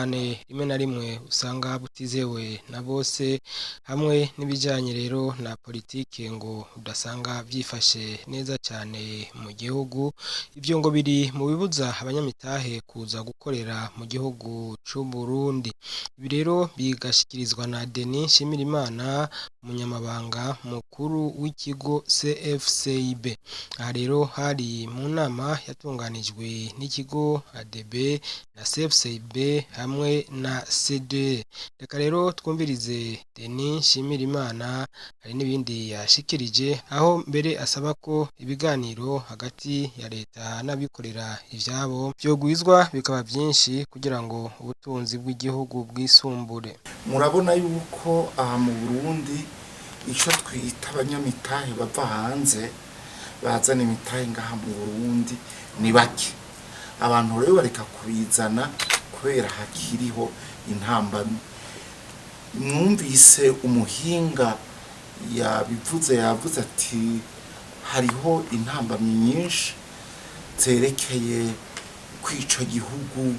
ubutungane rimwe na rimwe usanga butizewe na bose, hamwe n'ibijanye rero na politike ngo udasanga vyifashe neza cane mu gihugu. Ivyo ngo biri mu bibuza abanyamitahe kuza gukorera mu gihugu c'u Burundi. Ibi rero bigashikirizwa na Denis Nshimirimana, umunyamabanga mukuru w'ikigo CFCIB. Aha rero hari mu nama yatunganijwe n'ikigo ADB na CFCIB hamwe na CDE. Reka rero twumvirize Denis Nshimirimana, hari n'ibindi yashikirije, aho mbere asaba ko ibiganiro hagati ya leta n'abikorera ivyabo vyogwizwa bikaba vyinshi kugira ngo ubutunzi bw'igihugu bwisumbure. Murabona yuko aha mu Burundi icyo twita abanyamitahe bava hanze bazana imitahe ngaha mu Burundi ni bake. Abantu rero bareka kubizana kubera hakiriho intambamyi. Mwumvise umuhinga yabivuze, yavuze ati hariho intambamyi nyinshi zerekeye kw'ico gihugu,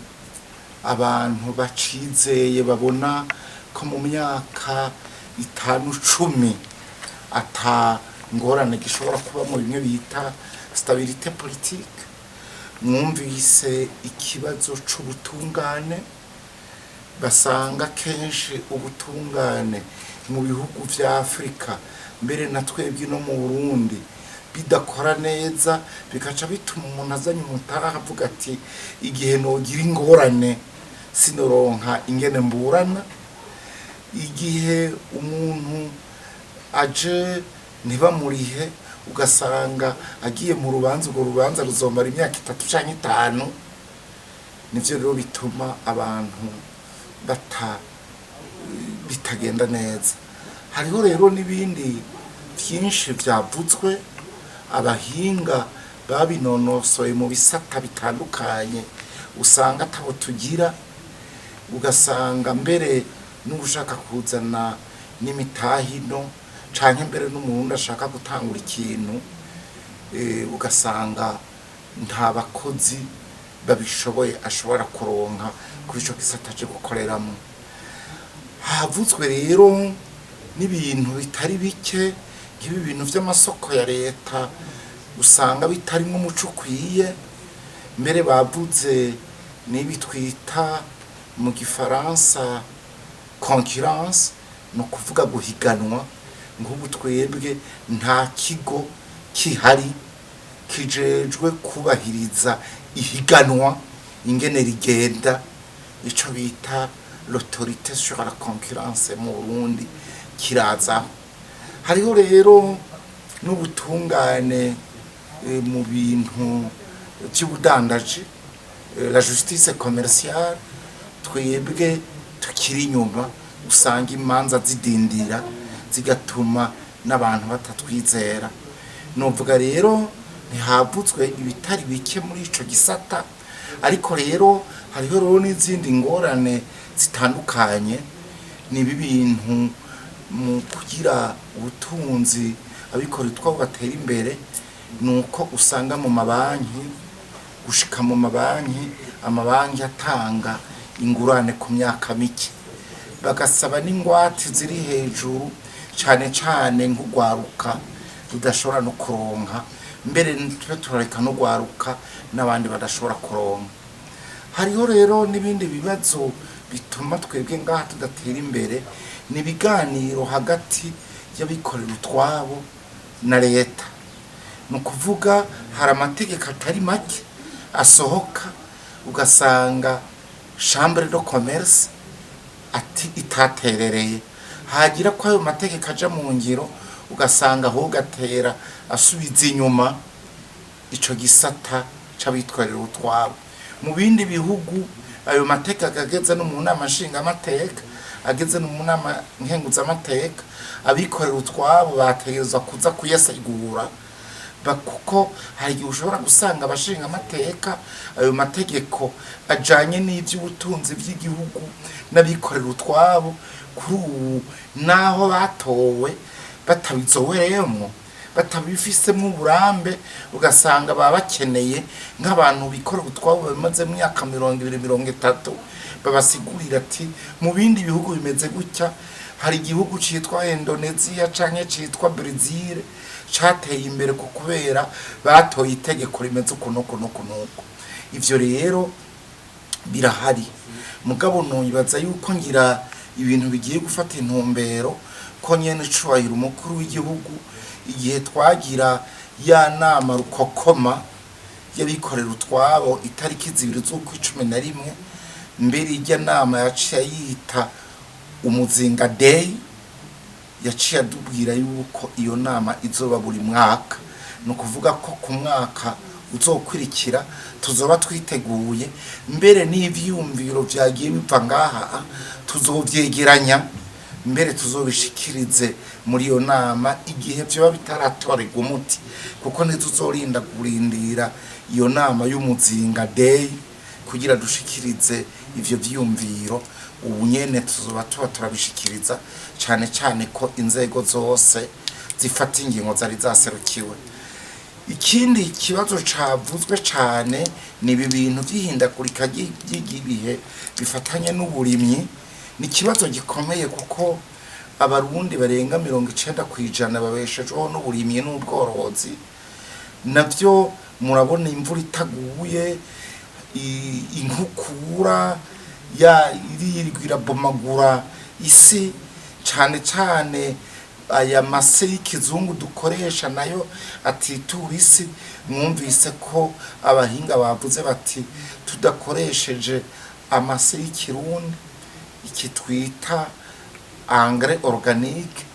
abantu bacizeye babona ko mu myaka 5, 10 ata ngorane gishobora kuba mu bimwe bita stabilité politique. Mwumvise ikibazo c'ubutungane, basanga kenshi ubutungane mu bihugu vya Afrika, mbere na twebwe no mu Burundi, bidakora neza, bikaca bituma umuntu azanye umutahe avuga ati igihe nogira ingorane sinoronka ingene mburana. Igihe umuntu aje ntibamurihe, ugasanga agiye mu rubanza, urwo rubanza ruzomara imyaka 3 canke 5. Nivyo rero bituma abantu bata bitagenda neza. Hariho rero n'ibindi vyinshi vyavuzwe, abahinga babinonosoye mu bisata bitandukanye usanga atabo tugira, ugasanga mbere n'ushaka kuzana n'imitahe ino canke mbere n'umurundi ashaka gutangura ikintu, ugasanga nta bakozi babishoboye ashobora kuronka kuri ico gisata aje gukoreramwo. Havuzwe rero n'ibintu bitari bike, nk'ibi bintu vy'amasoko ya leta usanga bitarimwo umuco ukwiye. Mbere bavuze n'ibi twita mu gifaransa concurrence, ni ukuvuga guhiganwa. Nk'ubu twebwe nta kigo kihari kijejwe kubahiriza ihiganwa ingene rigenda, ico bita l'autorité sur la concurrence mu Burundi kirazaho. Hariho rero n'ubutungane mu bintu vy'ubudandaji, la justice commerciale, twebwe tukiri inyuma, usanga imanza zidindira zigatuma n'abantu batatwizera. Novuga rero ntihavuzwe ibitari bike muri ico gisata, ariko rero hariho rero n'izindi ngorane zitandukanye. Ni ibi bintu mu kugira ubutunzi abikora utwabo batera imbere, nuko usanga mu mabanki, gushika mu mabanki, amabanki atanga ingurane ku myaka mike, bagasaba n'ingwate ziri hejuru cane cane nk'urwaruka rudashobora no kuronka. Mbere tube turareka no gwaruka n'abandi badashobora kuronka. Hariho rero n'ibindi bibazo bituma twebwe ngaha tudatera imbere, ni ibiganiro hagati y'abikorera utwabo na leta. Ni ukuvuga hari amategeko atari make asohoka, ugasanga chambre de commerce ati itaterereye, hagira ko ayo mategeko aja mu ngiro, ugasanga ahubwo atera asubiza inyuma ico gisata c'abitwarira utwabo. Mu bindi bihugu ayo mategeko ageze no mu nama nshingamateka, ageze no mu nama nkenguzamateka, abikorera utwabo bategerezwa kuza kuyasigura. Kuko hari igihe ushobora gusanga abashingamateka ayo mategeko ajanye n'ivy'ubutunzi vy'igihugu n'abikorera utwabo kuri ubu naho batowe batabizobereyemwo, batabifisemo uburambe, ugasanga baba bakeneye nk'abantu bikorera utwabo bamaze imyaka 20, 30. Babasigurira ati mu bindi bihugu bimeze gutya, hari igihugu citwa Indonesia canke citwa Brazil cateye imbere ku kubera batoye itegeko rimeze uku n'uku n'uku n'uku. Ivyo rero birahari, mugabo nibaza yuko ngira ibintu bigiye gufata intumbero, ko nyene icubahiro umukuru w'igihugu, igihe twagira ya nama rukokoma y'abikorera utwabo itariki 2 z'ukwa 11, mbere irya nama yaciye yita Umuzinga Day, yaciye adubwira yuko iyo nama izoba buri mwaka. Ni ukuvuga ko ku mwaka uzokurikira tuzoba twiteguye, mbere n'ivyiyumviro vyagiye biva ngaha tuzovyegeranya, mbere tuzobishikirize muri iyo nama igihe vyoba bitaratorerwa umuti, kuko ntituzorinda kurindira iyo nama y'Umuzinga Day kugira dushikirize ivyo vyiyumviro. Ubu nyene tuzoba tuba turabishikiriza, cane cane ko inzego zose zifata ingingo zari zaserukiwe. Ikindi kibazo cavuzwe cane ni ibi bintu vy'ihindagurika ry'ibihe bifatanye n'uburimyi. Ni ikibazo gikomeye, kuko Abarundi barenga 90% babeshejweho n'uburimyi n'ubworozi. Navyo murabona, imvura itaguye, inkukura ya irirwa irabomagura isi, cane cane aya mase y'ikizungu dukoresha nayo atitura isi. Mwumvise ko abahinga bavuze bati tudakoresheje amase y'ikirundi, iki twita engrais organique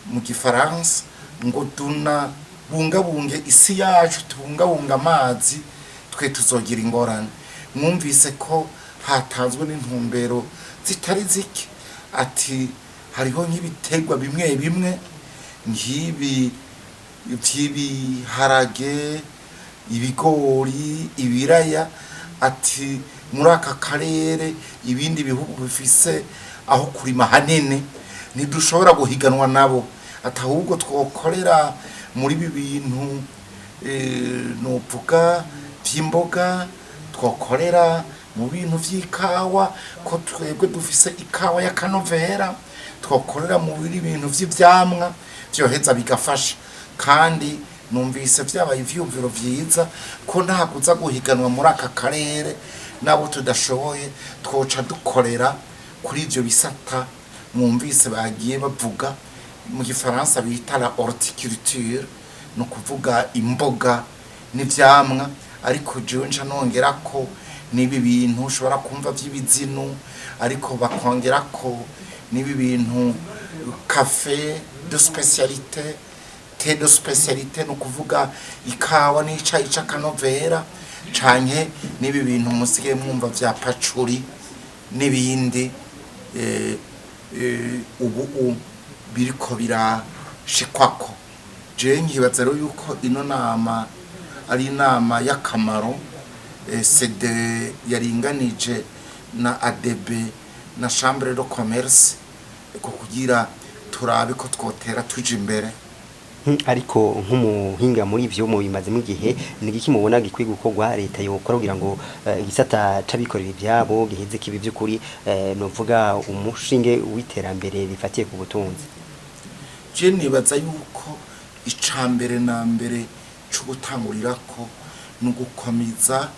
mu gifaransa, ngo duna bungabunge isi yacu, tubungabunga amazi, twe tuzogira ingorane. Mwumvise ko hatanzwe n'intumbero zitari zike, ati hariho nk'ibiterwa bimwe bimwe nk'ibi vy'ibiharage, ibigori, ibiraya, ati muri aka karere ibindi bihugu bifise aho kurima hanini, ntidushobora guhiganwa nabo, ati ahubwo twokorera muri ibi bintu novuga vy'imboga, twokorera mu bintu vy'ikawa, ko twebwe dufise ikawa y'akanovera, twokorera mu bindi bintu vy'ivyamwa vyoheza bigafasha. Kandi numvise vyabaye ivyumviro vyiza ko nta kuza guhiganwa muri aka karere nabo tudashoboye, twoca dukorera kuri ivyo bisata mwumvise bagiye bavuga, mu gifaransa bita la horticulture, ni ukuvuga imboga n'ivyamwa. Ariko jewe nca nongera ko n'ibi bintu ushobora kumva vy'ibizinu, ariko bakongera ko n'ibi bintu café de spécialité, thé de spécialité, ni ukuvuga ikawa n'icayi c'akanovera, canke n'ibi bintu musigaye mwumva vya patchouli n'ibindi ubu biriko birashikwako. Jewe nkibaza rero yuko ino nama ari inama y'akamaro, CD yaringanije na ADB na Chambre de Commerce, ko kugira turabe ko twotera tuja imbere. Ariko nk'umuhinga muri ivyo mubimazemo igihe, ni igiki mubona gikwiye gukorwa, leta yokora kugira ngo igisata c'abikorera ivyabo giheze kibe vy'ukuri novuga umushinge w'iterambere rifatiye ku butunzi? Je nibaza yuko ica mbere na mbere co gutangurirako ni ugukomeza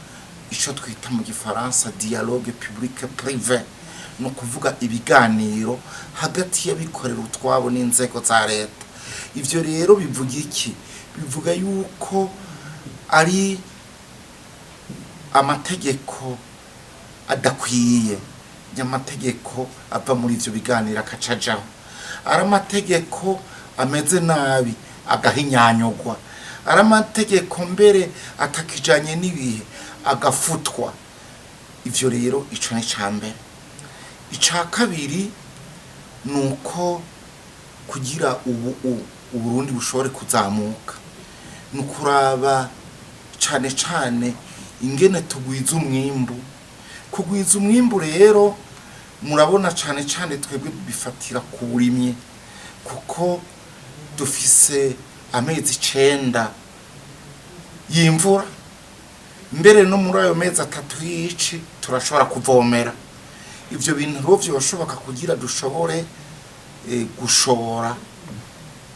ico twita mu gifaransa dialogue public privé, ni ukuvuga ibiganiro hagati y'abikorera utwabo n'inzego za leta. Ivyo rero bivuga iki? Bivuga yuko ari amategeko adakwiye, amategeko ava muri ivyo biganiro akacajaho, ari amategeko ameze nabi agahinyanyugwa, ari amategeko mbere atakijanye n'ibihe agafutwa. Ivyo rero ico ni ica mbere. Ica kabiri ni uko kugira ubu Uburundi bushobore kuzamuka ni ukuraba cane cane ingene tugwiza umwimbu. Kugwiza umwimbu rero, murabona cane cane twebwe bifatira ku burimyi, kuko dufise amezi 9 y'imvura, mbere no muri ayo mezi 3 y'ici turashobora kuvomera. Ivyo bintu rero vyoshoboka kugira dushobore gushora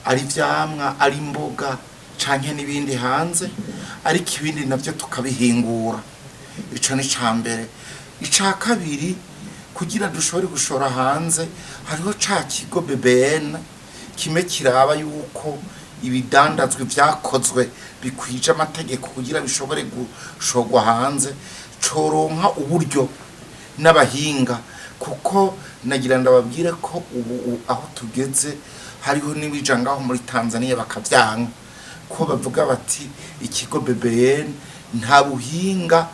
ari ivyamwa, ari imboga canke n'ibindi hanze, ariko ibindi navyo tukabihingura. Ico ni ca mbere. Ica kabiri, kugira dushobore gushora hanze, hariho ca kigo BBN kimwe kiraba yuko ibidandazwa vyakozwe bikwije amategeko kugira bishobore gushorwa hanze, coronka uburyo n'abahinga, kuko nagira ndababwire ko ubu aho tugeze hariho n'ibija ngaho muri Tanzania bakavyanka, ko bavuga bati ikigo BBN nta buhinga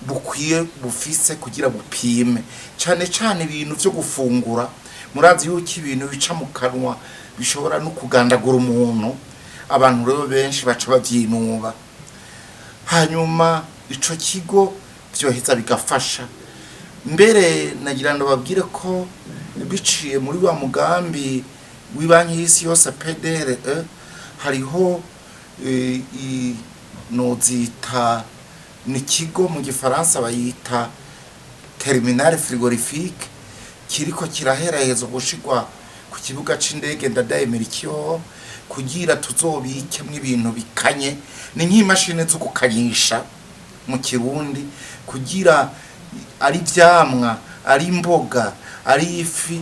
bukwiye bufise kugira bupime cane cane ibintu vyo gufungura. Murazi yuko ibintu bica mu kanwa bishobora no kugandagura umuntu, abantu rero benshi baca bavyinuba. Hanyuma ico kigo vyoheza bigafasha. Mbere nagira ndababwire ko biciye muri wa mugambi w'ibanki y'isi yose PDRE, hariho nozita ni ikigo, mu gifaransa bayita terminal frigorifique, kiriko kiraherahezwa gushirwa ku kibuga c'indege Ndadaye Melchior, kugira tuzobikemwo ibintu bikanye, ni nk'imashini zo gukanyisha mu Kirundi, kugira ari ivyamwa, ari imboga, ari ifi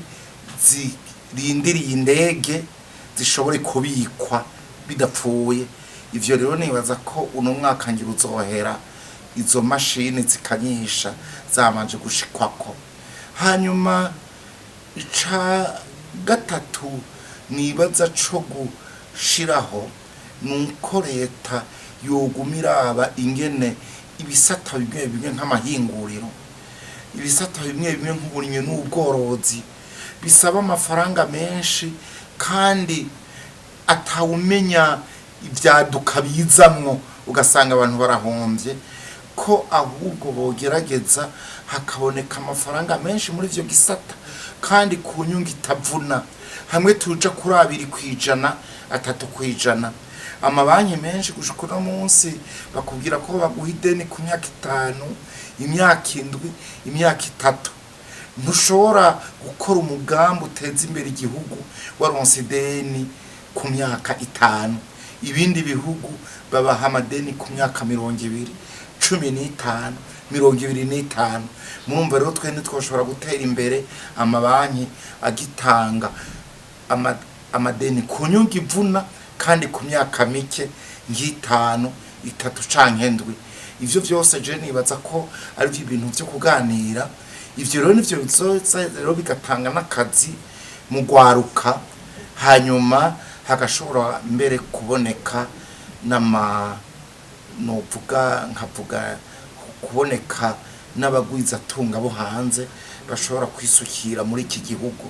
zirindiriye indege zishobore kubikwa bidapfuye. Ivyo rero nibaza ko uno mwaka ngira uzohera izo mashini zikanyisha zamanje gushikwako. Hanyuma ica gatatu nibaza co gushiraho nuko leta yoguma iraba ingene ibisata bimwe bimwe nk'amahinguriro, ibisata bimwe bimwe nk'uburimyi n'ubworozi bisaba amafaranga menshi kandi atawumenya ibyaduka bizamwo, ugasanga abantu barahomvye, ko ahubwo bogerageza hakaboneka amafaranga menshi muri ivyo gisata kandi ku nyungu itavuna, hamwe tuja kuri 2%, 3%. Amabanki menshi gushika uno munsi bakubwira ko baguha ideni ku myaka 5, imyaka 7, imyaka 3. Ntushobora gukora umugambi uteza imbere igihugu waronse ideni ku myaka 5. Ibindi bihugu babaha amadeni ku myaka 20, 15, 25. Murumva rero twe ntitwoshobora gutera imbere amabanki agitanga amadeni ku nyungu ivuna kandi ku myaka mike nk'itanu, 3 canke 7. Ivyo vyose je nibaza ko ari ibintu vyo kuganira. Ivyo rero nivyo bizoza rero bigatanga n'akazi mu gwaruka, hanyuma hagashobora mbere kuboneka n'ama novuga nkavuga kuboneka n'abagwizatunga bo hanze bashobora kwisukira muri iki gihugu.